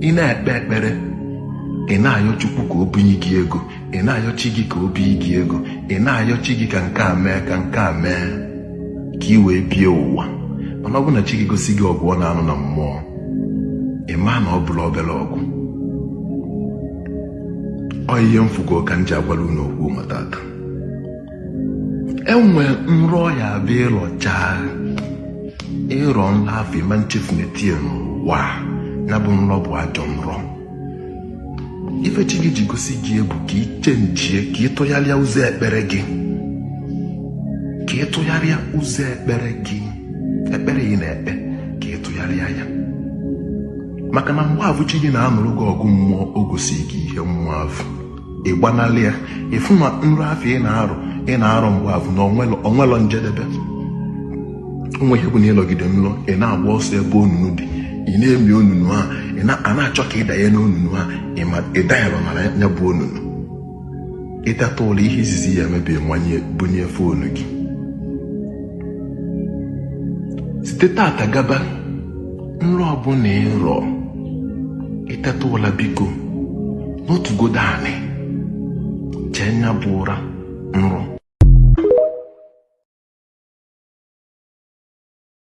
Ị na-ekpe ekpere, ị na-ayọ Chukwu ka o bunye gị ego, ị na-ayọ chi gị ka o bunye gị ego, ị na-ayọ chi gị ka nke a mee, ka nke a mee, ka ị wee bie ụwa. Mana ọ bụ na chi gị gosi gị ọgụ ọ na-anụ na mmụọ, ị maa na ọ bụla obere ọgụ. Ọ ihe mfugo ka m ji agwara unu okwu ma tata. Enwe nrọ ya abịa ịrọchaa, ịrọ nrọ afọ ịma nchefu na-etinye n'ụwa, ya bụ nrọ bụ ajọ nrọ. Ife chi gị ji gosi gị egwu ka ị chenjie, ka ị tụgharịa ụzọ ekpere gị, ka ị tụgharịa ụzọ ekpere gị, ekpere ị na-ekpe ka ị tụgharịa ya. Maka na mgbe avụ chi gị na-anụrụ gị ọgụ mmụọ, o gosi gị ihe mmụọ avụ, ị gbanalị ya, ịfụ na nrọ afọ ị na-arụ, ị na-arọ mgbe avụ na onwelọ njedebe. Onwe ihe bụ na ịlọgide nlọ, ị na-agba ọsọ ebe onunu dị, ị na-emi onunu a, ị na-achọ ka ị danye n'onunu a, ị danyelụ na ya bụ onunu. Ịteta ụlọ, ihe izizi ya emebi nwanye bunye foonu gị. Site tata gaba, nrọ ọbụla ịrọ, ịteta ụla, biko n'otugodo anị chee nya bụ ụra nrọ.